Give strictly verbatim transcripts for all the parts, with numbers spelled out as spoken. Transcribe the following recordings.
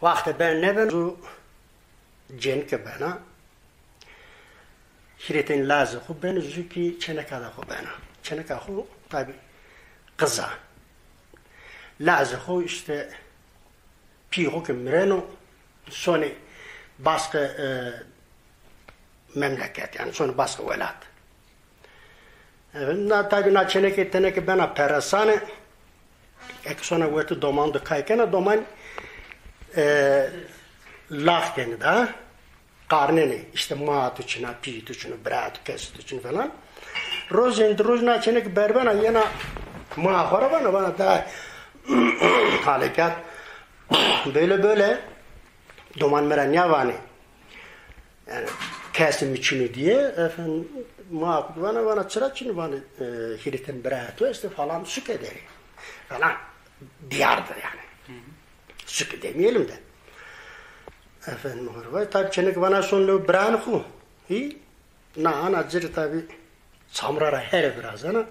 Waxte ben nêbeno, zu cenike bena. Hîrê tenî lazê xo beno, zu kî çêneka da xo bena. Çêneka xo tabî qiz a. Lazê xo îşte pîyê xo ke mireno, sonê basqe, e, memleket, yanî sonê basqe welat. Evet, na, tabî na çêneke teneke bena peresanê. Eke sona wertê doman de kay kena, doman, e, lax kenê da. Qarnenê, îşte maa tu çin a, pîyê tu çin o, birayê tu, kesê tu çin o falan. Rojên di roj na çêneke berbena, yena maa xo ra vana, vana da halekat böyle böyle, doman mi ra nîya vanê. Yanî kesê mi çin o diye, efendim, maa xo vana, vana çira çin o, vana, e, hîrê tenî birayê tu estê falan, suke der ê. Falan, diyardır yani. Suke demeyelim de. Efendim, xo ra vay, tabî çêneke vana son lew birayê xo. Hî? Na ana ci rê tabî çamura ra here virazena.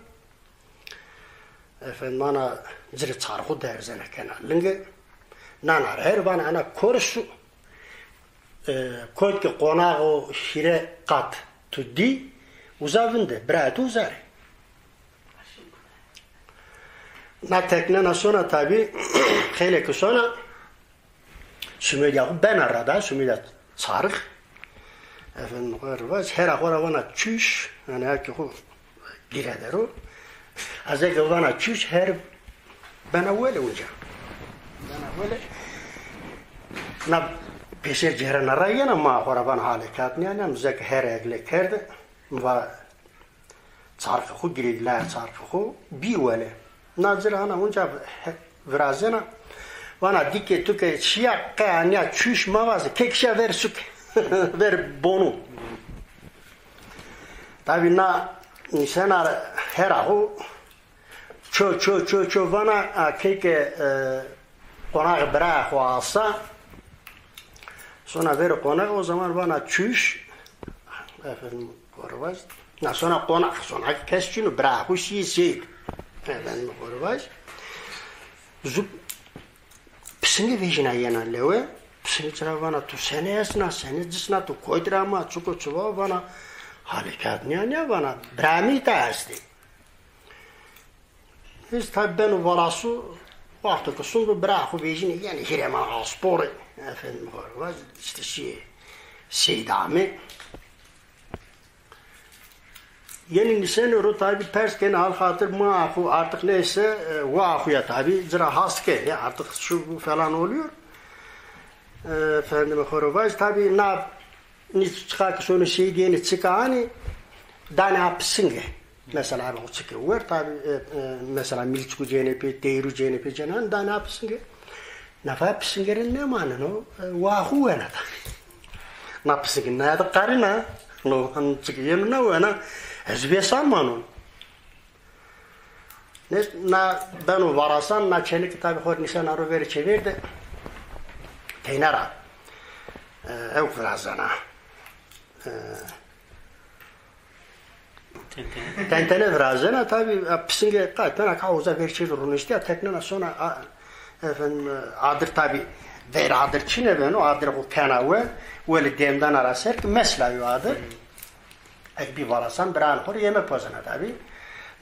Efendim, ana ci rê çarxu derzena kena linge. Nana ra her vana ana kor su. E, koyt ke qonaxo hîre qat tu dî, uza vinde, birayê tu uza rê. Na teknena sona tabî, xeylê ke sona, sumedîya xo bena ra da, sumedîya çarix. Efendim, xo ra vaz, hera xo ra vana çuş, yanî hekê xo gîre der o. Ez eke vana çuş, her bena wele unca. Bena wele. Na pêser cêrena ra yena, maa xo ra vana halekat nîya nîya, mi zeke her egle kerde. Mi va çarxê xo girêdî, laya çarxê xo bî wele. Na ci ra ana unca he-, virazena. Vana dî ke tu ke şîya qe anîya çuş mavaze, kek şîya ver suke. Ver bonu. Tabî na nîsena hera xo ço ço ço ço vana, a, kek, e, qonaxê birayê xo asa. Sona verê qonax, o zaman vana çuş. Efendim, xo ra vaz. Na sona qonax, sona kes çin o, birayê xo şîyê seyîd. Efendim, xo ra vaz. Zu pisingê vejîna yena lewe. Pisingê ci ra vana tu senê esna, senê cisna, tu koyt ra ama, çik o çi wa, vana halekat nîya nîya, vana birayê mi îta estê. Hîç tabî beno valasu, wexto ke sundo birayê xo vejînê, yenê hîrê ma asporê, efendim, xo ra vaz, îşte şîyê Seydamê. Yenê nîsenê ro tabî pers kenê hal xatir, maa xo artık neyse, e, waa xo ya tabî, ci ra hast kenê, artık şu bu falan oluyor. E, efendim, xo ra vaz, tabî na Nî çiqa ke sonê seyîd yenê çike anê, danê ha pisinge. Mesela, abi, o çike wer, tabî, e, e, mesela, milçiku cênê pê, teyru cênê pê, cênê anê, danê ha pisinge. Nafa pisinge rê nêmaneno, e, waa xo wena tabî. Na pisinge naya de qarîna, no, hanî çike yeno na wena, ez vêsan manon. Nê, na beno varasan, na çênike tabî xo rê nîsena ro verê çêver de. Teyna ra, e, ewk virazena. E, tentene virazena, tabî, e, pisinge qaytena ka uza verê çêver de roniştîya, teknena sona, a, efendim, e, adir tabî, ver adir çine beno, adir xo kena we, welê demdana ra ser ki mesela yo adir. Eke bî varasan, biranê xo rê yeme pozena tabî.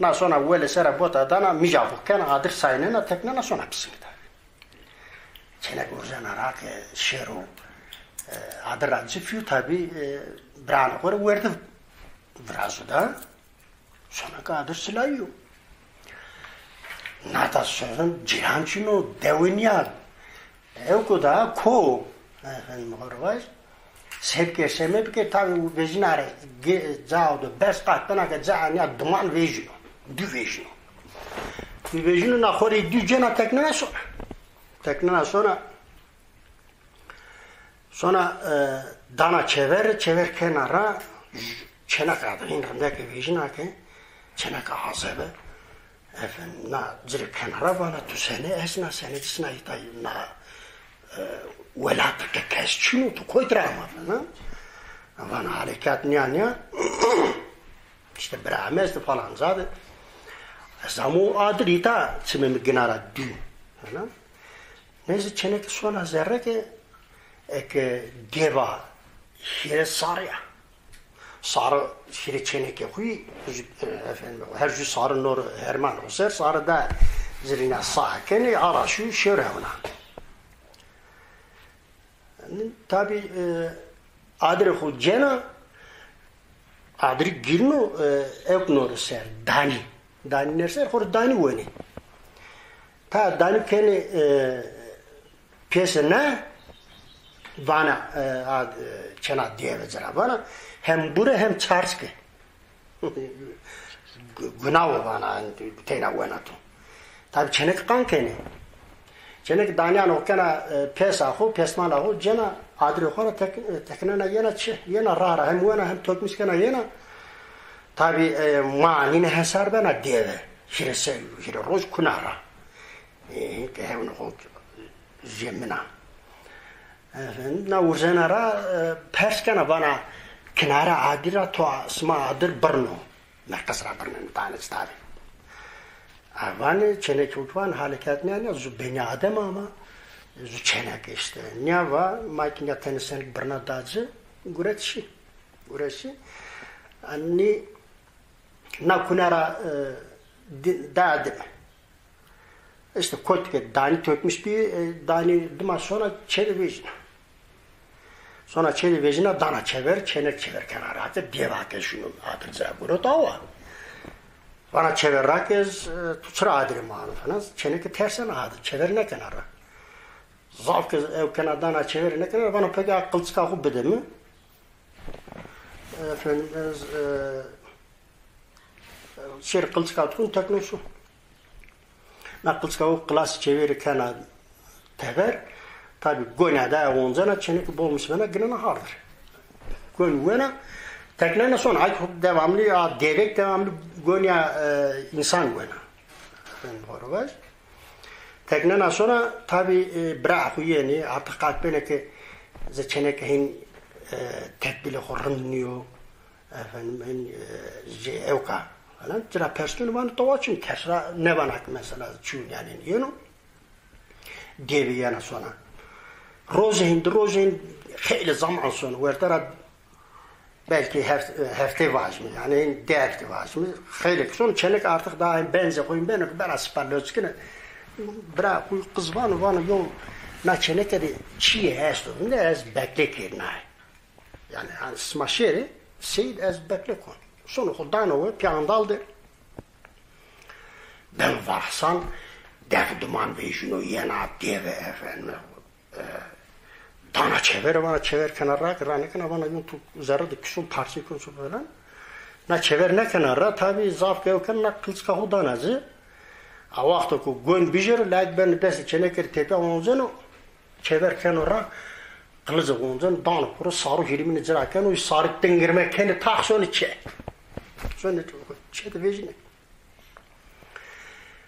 Na sona welê sera bota dana, mîja xo kena, adir saynena, teknena sona pisinge tabî. Çênek urzena ra ke şêro, e, adir ra ci fîyo tabî, e, biranê xo rê werde virazo da. Sona ke adir silayî yo. Nata sozun cîran çin o, dewe nîya. Ewko da ko, efendim, xo rê vaj. Sebke semebke tabî vejîna rê ge-, cao de bes qat bena ke ca nîya duman vejîno. Dû vejîno. Dû vejîno, na xo rê dû cena teknena sona. Teknena sona. Sona, e, dana çêver, çêver kena ra, çêneka de hîn rindeke vejîna ke, çêneka azebe. Efendim, na ci rê kena ra vana tu senê esna, senê cisna îta na, e, welat de kes çin o, tu koyt ra ama vana. Vana halekat nîya nîya. Îşte birayê mi estê falan zade. Ez amo adir îta çimê mi gina ra dû. Vana. Neyse, çêneke sona zerre ke, eke dêva hîrê sarî ya. Sarî hîrê çênekê xo yî, e, efendim, her jû sarî no rê hermanê xo ser, sarî da zirîna, sae kenê, ara şû, şêro hewna. Tabî, e, adirê xo cêna, adirî girîno, e, ewk no rê ser, danî. Danî nêr ser, xo rê danî wenê. Ta danî kenê, e, pêsê ne, vana, e, a, e, çêna dêve ci ra vana, hem bure hem çarçike. Gu-, gunawo vana, teyna wena to. Tabî çêneke qan kenê. Çêneke danîyan xo kena, e, pêsa xo, pêsmana xo, cêna adirê xo ra tek-, e, teknena yena çi? Yena ra ra, hem wena hem tokmîş kena yena. Tabî, e, ma nîne hesar bena dêve. Hîrê se-, hîrê roj kuna ra. E, ke hewnê xo jê min a. Efendim, na urzena ra, e, pers kena, vana, kinara adir ra to, sima adir birno. Meqes ra birneno, danê ci tabî. A, vanê, çênekê xo kî vanê, halê kerd nîya, nîya, zu benî adem ama, zu çêneke îşte. Nîya va, ma kî nîya tenê senik birna da ci, guret şî. Guret şî. Anî na kune ra, e, di-, da dime. Îşte kotî ke danî tokmîş bî, e, danî dima sona çê de vejîna. Sona çê de vejîna, dana çever, çênek çever kena ra ke dêva ke şino adir ci ra guret awa. Vana çever ra ke ez, e, tu çira adirê ma ano falan, çêneke tersena adir, çever nêkena ra. Zaf ke ewk kena dana çeverî nêkena ra, vana peki a qilçika xo bide mi. Efendim, ez, e, şêrî qilçika xo dikun, tekno şû. Na qilçika xo qilasê çeverî kena teber. Tabî gonîya da oncena, çêneke bol mis bena, ginena hardir. Gon wena, teknena sona, ay devamlı, a, dêvek devamlı gonîya, e, însan wena. Efendim, xo rê vaj. Teknena sona tabî, e, bira xo yenê, artık qat benê ke zê çêneke hîn, e, tedbîrê xo rind nîyo, efendim, hîn, e, jê ewka falan. Ci ra pers kenê, vanê to wa çin, kes ra nêvana ke mesela çîyo nîyanên yeno. Dêvê yena sona. Rojê hîn, di rojê hîn, xeylê zaman sono. Werte ra belkî heft-, heftê vajîme, yanî di heftê vajîme. Xeylêk sono, çênek artık daha benzê xo yîn beno ke bena sipa loçikine. Bira xo qiz vano, vano yo na çêneke de çîyê esto. Vinde ez bekle kerdîna. Yanî, yanî sima şêrê, seyîd ez bekle kon. Sono xo dano we, pîya andal de. Beno varasan, def duman vejîno, yena dêve efendim. E, dana çever, vana çever kena ra ke, ra nêkena, vana yun tu zerre de kîson, parçe kîson falan. Na çever nêkena ra, tabî zaf ke ewk kena, na qilçika xo dana ci. A wexto ke gon bijêro, layik beno destê çêneke rê tepîya onceno, çever keno ra, qilice onceno, dano xo rê, sarû hîrîmîne ci ra keno, sarî tingirme kenê, tax sonê çê. Sonê çê de vejînê.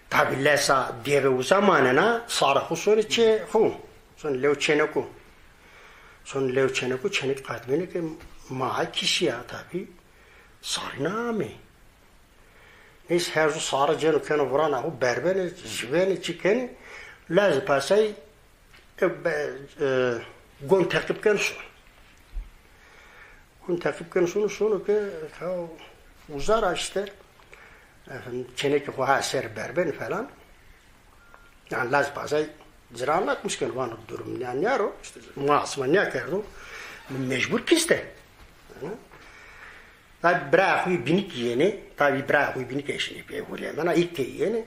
Tabî lesa dêve uza manena, sarê xo sonê çê xo. Sonê lew çêneko. Sonê lew çêneko, çênek qat benê ke ma kî şîya tabî. Sarî nêamê. Neyse, her zu sarî cêno keno virana xo, berbenê, jivenê, çi kenê. Lez pasay, e, be-, e, gon teqîb keno sono. Gon teqîb keno sono, sono ke ha uza ra îşte, efendim, çênekê xo ha ser berbenê falan. Yanî lez pasay ci ra anlatmîş keno, vano durum nîya nîya ro, îşte ma sima nîya kerdo, mi mecbur kîste. Yanî, tabî birayê xo yê bînî kî yenê, tabî birayê xo yê bînî kî eşînê pê hurîyê mena, îk tey yenê.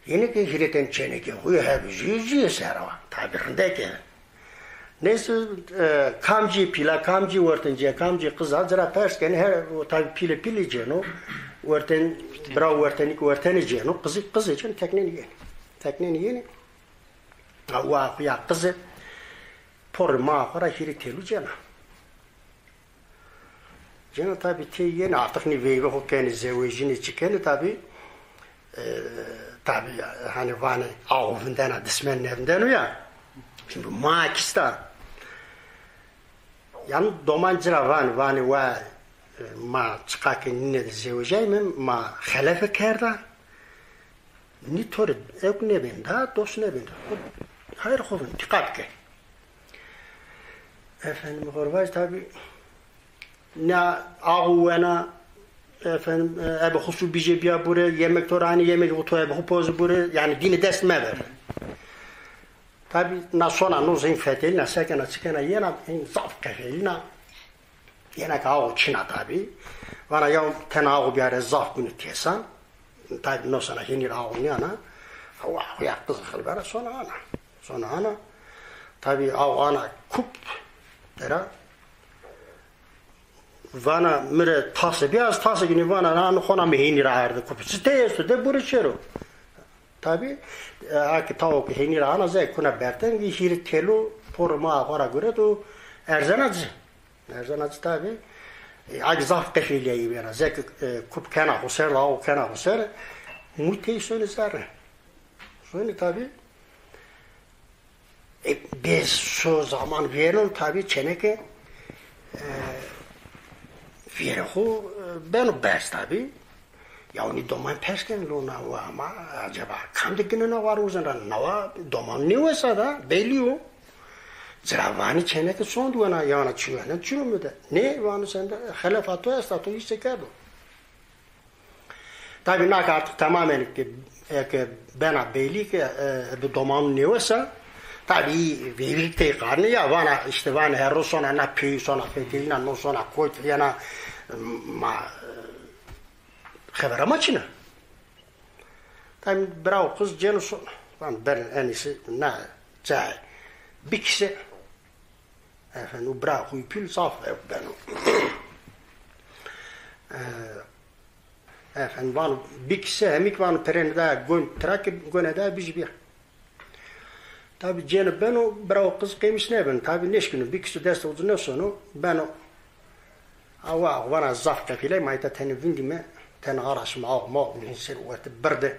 Yenê ke hîrêtên çênekê xo yê, hebî jû yê jû yê ser a. Tabî rindek ê. Neyse, e, kamcî pîla, kamcî wertencîya, kamcî qiza, ci ra pers kenê, her, o tabî pîle pîle cêno, werten, bira wertenî kî wertenê cêno, qizî qizê cêno, teknenê yenê. Teknenê yenê. A, wa xo ya qize, porê maa xo ra hîrê têlû cêna. Cêna tabî tey yenê, artık nî veyvê xo kenê, zewejînê, çi kenê tabî, e, tabî, hanî vanê, awo vindena, dismen nêvindeno ya. Şimdi ma kî sta. Yanî doman ci ra vanê, vanê wa, e, ma çiqa ke nîne de zewejayme, ma xelefe kerda. Nî to rê ewk nêbên da, dost nêbên da. Hayır, xo vin, dîqat ke. Efendim, xo ri vaj tabî, na ax û wena, efendim, e, ebe xo su bîje bîya bure, yemek to ra anî, yemek xo to ebe xo poze bure, yanî dîne dest mever. Tabî, na sona no zî fetelîna, sekena, çikena, yena, zaf qefelîna. Yena ke ax û çin a tabî. Vana ya tena ax û bîyare, zaf bîne têsan. Tabî no sona hênî ra ax û nîyana. Wa, ya qiz xil bena sona ana. Sona ana. Tabî ax û ana kup. Tera. Vana mi rê tase bîya, ez tase gînî, vana na, no xona mi hênî ra erde kup. Çi tey esto, de bure çêro. Tabî, e, a ke tawo ke hênî ra ana, zey kuna berteng, hîrê têlo porê ma xo ra gureto, erzena ci. Erzena ci tabî. E, a ke zaf qefelîya yî bena. Zey ke, e, kup kena xo ser, ax û kena xo ser, mû tey sonê zerre. Sonê tabî. E, bê so zaman vêreno tabî çêneke, e, vêrê xo, e, beno berz tabî. Yawnî doman pers keno, lo na wa ama acaba kam de ginena war uzen ra, na wa doman nêwesa da, belî yo. Ci ra vanî çêneke sond wena, yana çi wena, çino mi de. Nê, vano sende xelefa to esta, to hîs se kerdo. Tabî na ke artık tamamen ke, e, ke bena belî ke, e, bi doman nêwesa, tabî veyvî tey qarnî ya, vana îşte, vana herro sona na pey, sona fetelîna, no sona koyt, yena ma, e, xebera ma çin a. Tabî bira û qiz cêno sona. Van ben en iyisi na cayê bikise. Efendim, û bira xo yî pîl zaf ewk beno. E, efendim, vano bikise, hemî kî vano pirêne da gon, tira ke gone da bîjî bîya. Tabî cêno beno, bira û qiz qêmîş nêbeno. Tabî nêşkîno, bikise dest o ci nêsono, beno. Awa, awa, vana zaf qefîlay, ma îta tenê vindîme, tenê ara şima, awa, ma, hên ser werte birde,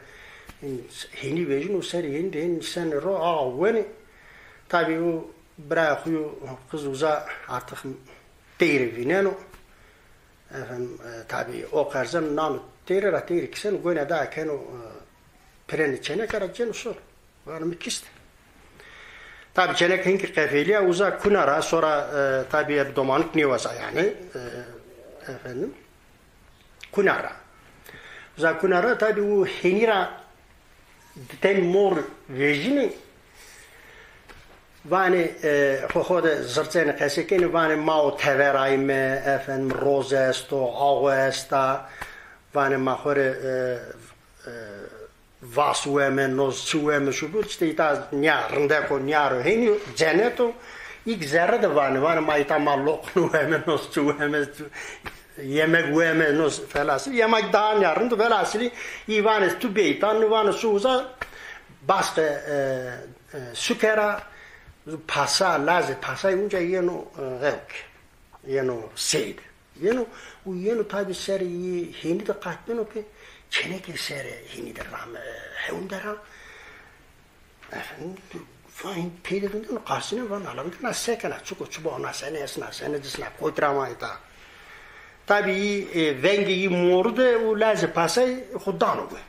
hên hênî vejîno, serê hênî de hên senê ro, awa, wenê. Tabî o birayê xo yo qiz uza artık teyre vîneno. Efendim, e, tabî o qerzeno nano teyre ra, teyre kiseno, gone da keno, e, pirêne çêneke ra cêno sono. Vano mi kîste. Tabî çêneke hîn kî qefêlîya, uza kuna ra, sora, e, tabî eb domanik nêwesa yanî, e, efendim, kuna ra. Uza kuna ra, tabî û hênî ra di ten mor vejînê, vanê, e, xo xo de zirçenê, qesey kenê, vanê ma o teverayme, efendim, roze esto, awe esta, vanê ma xo rê, e, e, vas weme, noz çi weme, şu bu, işte îta nîya rindek o, nîya ro hênî cennet o, îk zerre de vanê, vanê ma îta ma loqnu weme, noz çi weme, yemek weme, noz felasîl, yemek daha nîya rind o, velhasîlî î vanê tu bê îta, nî vanê su uza, basqe, e, e, suke ra, pasa, lazê pasay unca yeno, e, ewk, yeno seyd. Yeno, û yeno tabî serê yê hênî de qat beno ke çêneke serê hênî de rame, hewn de ra. Efendim, vay, peyde vindeno, qasîne, van ala vindena, sekena, çik o, çi bo, na sene esna, sene cisna, koyt ra ma îta. Tabî yî, e, vengê yî moru de û lazê pasay xo dano we.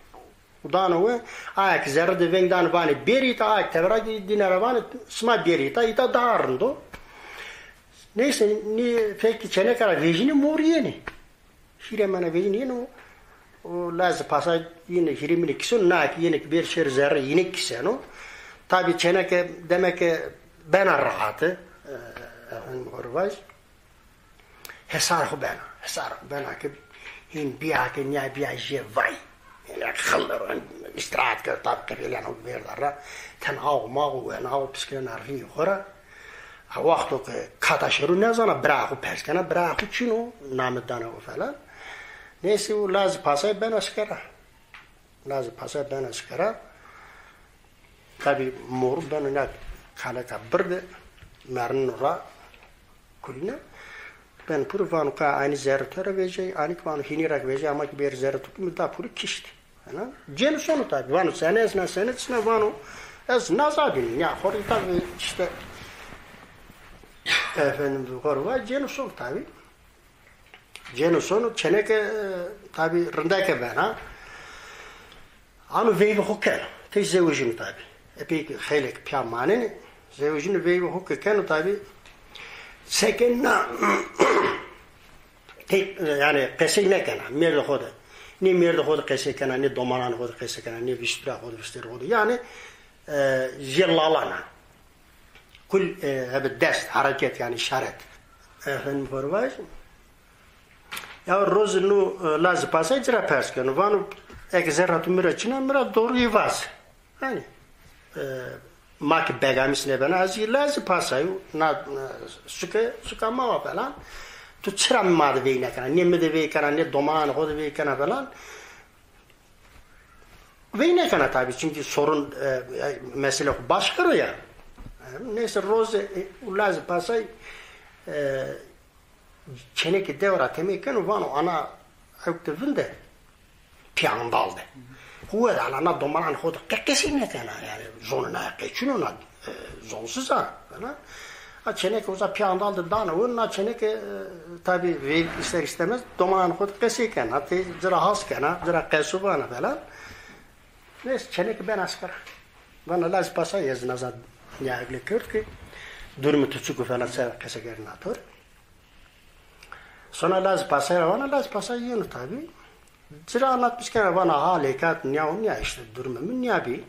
Dano we, aya ke zerre de veng danê vanê bêrî îta, aya ke tevera kî dîne ra vanê sima bêrî îta, îta daha rind o. Neyse, nî fek kî çêneke ra vejînê, mor yenê. Hîrê mena vejînê yeno, o lazê pasay yine hîrê mîne kiseno, na kî yenê kî bêrî şêrê zerre yine kî kiseno. Tabî çêneke demeke bena rahat, e, efendim, xo rê vaj. Hesar xo bena. Hesar xo bena ke hîn bîya ke nîya bîya jê vay. Yanî xil de ro, îstîrahat kerd, tabî qefêlîyena vêrda ra. Ten aw maw û en aw piskirena rîyê xo ra. A wexto ke kata şêro nêzana, bira xo pers kena, bira xo çin o, name dana o falan. Neyse, o lazê pasay bena şikera. Lazê pasay bena şikera. Tabî moru beno na kaleka birde, merino ra kulîne. Beno pure, vano ka anî zerrê to ra vejîyay, anî kî vano hênî ra kî vejîyay, ama kî bêrî zerrê to kî mi da pure kişt. Hena? Cêno sono tabî. Vano sene esna, sene cisna, vano ez naza bîn. Ya xo rê tabî işte, efendim, xo rê va cêno sono tabî. Cêno sono, çêneke, e, tabî rindeke bena. Ano veyvê xo keno. Tey zewejîno tabî. Epey ki xeylek piya manenê. Zewicîno veyvê xo ke keno tabî. Seke na tek, yanî qesey nêkena mêrdê xo de. Nê mêrdê xo de qesey kena, nê domananê xo de qesey kena, nê vîstira xo de, vîsterê xo de. Yanî, e, jê lalan a. Kul, e, ebe dest, hereket, yanî îşaret. Efendim, xo rê vajî. Ya roze no, e, lazê pasay ci ra pers keno. Vano, eke zerra tu mi ra çin a, mi ra doğruyê vaze. Yanî, e, ma ki begamîs nêbena, ez zî lazê pasay o, na, e, suke, suka ma wa falan. Tu çira ma de vey nêkena, nê mi de vey kena, nê domananê xo de vey kena falan. Vey nêkena tabî, çimkî sorun, e, e, mesele xo başka ro ya. E, neyse, roze, e, o lazê pasay, e, çênekê dewe ra temê keno, vano, ana, ewk de vinde, pîya andal de. Quwet ala na domananê xo de qe-, qesey nêkena, yanî, zonê na qeçin o, na, e, zonsiz a, falan. A çêneke uza pîya andal de dano win, na çêneke, e, tabî vey ister istemez domananê xo de qesey kena, tey ci ra has kena, ci ra qesu vana falan. Neyse, çêneke bena askera. Vana lazê pasay, ez naza nîya egle kerd ki durumê tu çik o falan, se qese kerdêne to rê. Sona lazê pasay ra vana, lazê pasay yeno tabî. Ci ra anlatmiş kena, vana ha, leykat nîya û nîya, îşte durumê mi nîya bî.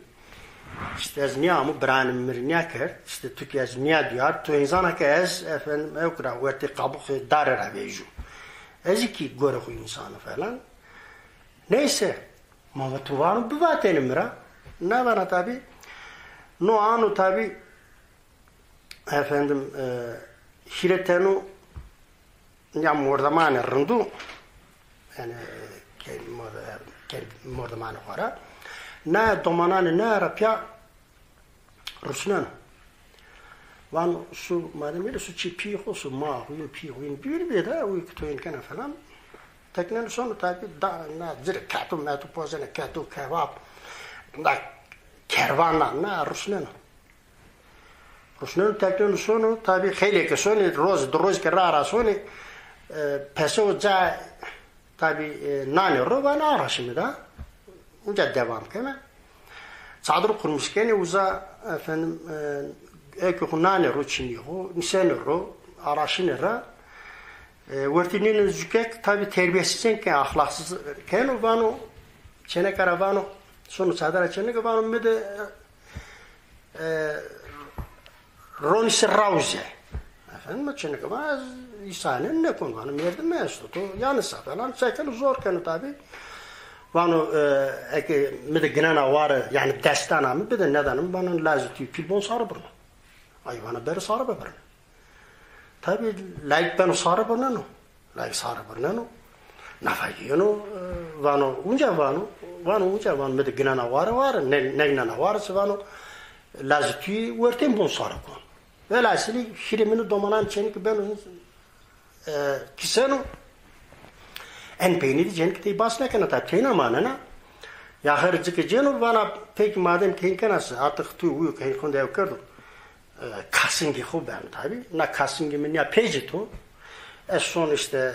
Îşte ez nîya amo, biranê mi mi rê nîya kerd. Îşte tu kî ez nîya dîyar, tu însan a ke ez, efendim, ewk ra wertê qabuxê dare ra vejîyo. Ez kî gorê xo însan o falan. Neyse, ma va tu vano bivatêne mi ra. Nêvana tabî. No ano tabî, efendim, e, hîrê tenu ya mordemanê rind o, yanî, ke-, morde-, ke-, mordemanê xo ra, na domananê na ra pîya rusneno. Vano, su, madem öyle, su çê pîyê xo, su maa xo, yin pîyê xo, yin bîr bê de, o ki toyin kena falan. Tekneno sono tabî, da, na, ci rê keto meto pozene, keto kebab, na, kervan na, na, rusneno. Rusneno, tekneno sono, tabî xeylê ke sonê, roz, di roz ke ra ra sonê, e, pese o ca, tabî, e, nanê ro, vana araşîme da. Uca devam keme. Çadir kurmuş kenê uza, efendim, e, ewkê xo nanê ro, çinî xo, nîsenê ro, araşînê ra. E, wertê nînê zukek tabî terbiyesizên ke, ahlaqsız keno, vano, çêneke ra vano, sono çadira çêneke, vano, mi de, e, ronî se rawze. Efendim, çêneke vano, ez îsane nêkon, vano, merdim esto, to yanlış sa falan, çekeno, zor keno tabî. Vano, e, eke mi de ginena ware, yanî destana mi bide, nêdana mi, vano, lazê tu pîl bon sare birno. Ay vana, bere sare bibirne. Tabî, layik beno sare birneno. Layik sare birneno. Nafa yeno, e, vano, unca vano, vano, unca vano, mi de ginena ware, ware, ne, nêginena ware se, vano, lazê tu wertên bon sare kon. Velhasilî, hîrê mi nî domanan çêneke beno, e, kîseno. En peynî de cêneke tey bas nêkena, tabî teyna manena. Ya her ci ke cêno, vana, peki madem ke hên kena se, artık tu uyo ke hên xo de ew kerdo. E, kasingê xo beno tabî. Na kasingê mi nîya pey ci to. Ez son îşte,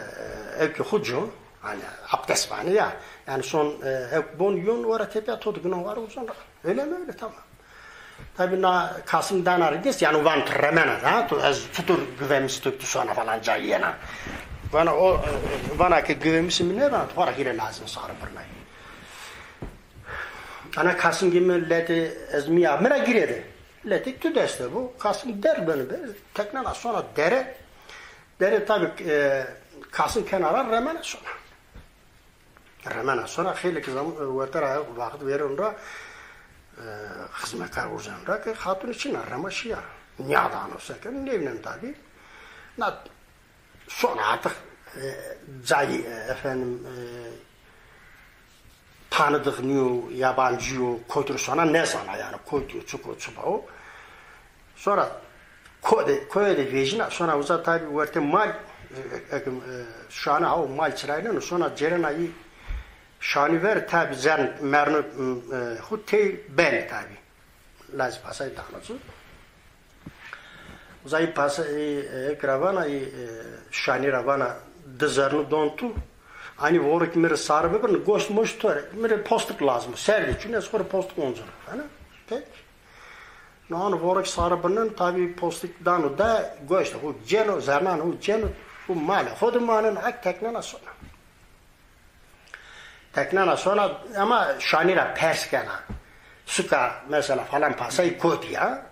e, ewkê xo co. Hani abdest vanê ya. Yanî son, e, ewk bon yon, wara tepîya to de gino ware, uzon ra. Öyle mi? Öyle, tamam. Tabî na kasing dana rê dest, yanî van tu remena da, tu ez çitur guvemis tu, tu sona falan ca yena. Vana o, e, vana ke guvemisê mi nêdana, tu xora hîrê lazim sare birnay. Ana kasingê mi letê ez mîya mi ra girê de. Letê tu deste bo, kasing derg beno be, teknena sona dere. Dere tabî, e, kasing kenara remena sona. Remena sona xeylêk zam-, werte ra wext vêreno ra, e, xizmetkar urzeno ra ke xatunê çin a, rema şîya. Nîyadano seke, nêvîneno tabî. Na sona artık, e, cayî, e, efendim, e, tanıdık nîyo, yabancî yo, kotî ro sona nêzana yanî, kotî yo, çik o, çi ba o. Sonra ko de, koye de vejîna, sonra uza tabî wertê mal, e, e, e, şane hawo mal çirayneno, sonra cêrena yî şanî ver, tabî zern merno, e, xu tey benê tabî. Lazê pasay dano ci. Uza yî pasa, yî, e, ewk ra vana, yî, e, şanî ra vana, di zernu don tu, anî vore ki mi rê sare bibirne, goşt moşt to rê, mi rê postik lazim o, serdê çin ez xo rê postik oncena. Fena? Peki. No ano voro ke sare birneno, tabî postik dano de, goştê xo cêno, zermanê xo cêno, û malê xo de maneno, ek teknena sona. Teknena sona, ama şanî ra pers kena. Suka mesela falan pasay kotî ya.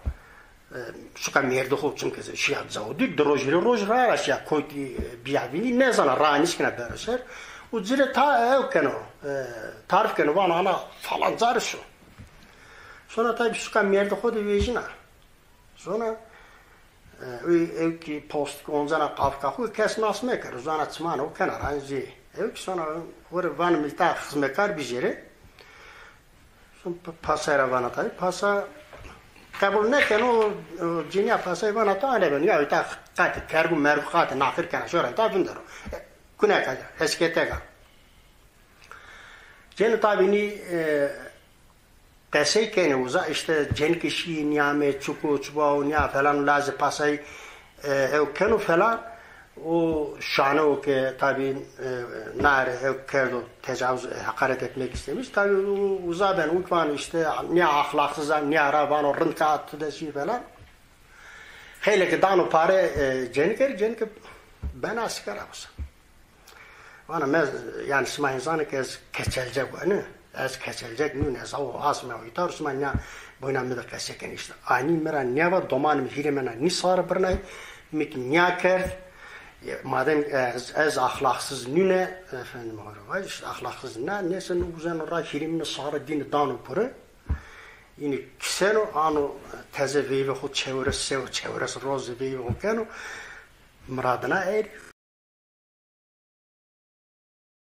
E, suka mêrdê xo, çimkî şîya cawdî, di roj, hîrê roj ra ra şîya kotî, e, bîya vînî, nêzana, ra nîşkîna bero ser. Û ci rê ta ew keno, e, tarîf keno, vano ana falan ca rê şo. Sona tabî suka mêrdê xo de vejîna. Sona, e, ew, ew kî postik oncena qafika xo, kes nas mekero, zana çimanê xo kena ra zî. Ew kî sona xo rê vano mi îta xizmetkar bijêrê. Son pa-, pasay ra vana tabî. Pasa qebul nêkeno, o, o cinîya pasay vana to anebe, nîya îta qatî, kergû mergû qatî naxir kena, şora îta vindero. E, kuneka, esketeka. Cêno tabî nî, e, qesey kenê uza, îşte cenikê şîyê nîyamê, çik o, çiba o, nîya falan, lazê pasay, e, ew keno falan. O şane o ke tabî, e, naye rê ew kerdo, tecawuz, e, hakaret etmek istemiş. Tabî u-, uza beno, û vano îşte nîya axlaqsız a, nîya ra vano rind ka tu de şî falan. Xeylê ke dano pare, e, cenike rê, cenike bena askera uza. Vana mi, yanî sima însanê ke ez keçelcek, nê? Ez keçelcek nîyû, ez aw asme o îta ro, sima nîya boyna mi de qese kenê îşte. Anî mi ra nîya va, domanê mi hîrê mena nî sare birnay, mi kî nîya kerd. E, madem ez, ez axlaqsız nîne, efendim, horo vaj, îşte axlaqsız na, neyse, no uzeno ra hîrê mi nî sare dîne dano kure. Înî kiseno, ano teze veyvê xo çewres, sew çewres roze veyvê xo keno. Miradina erî,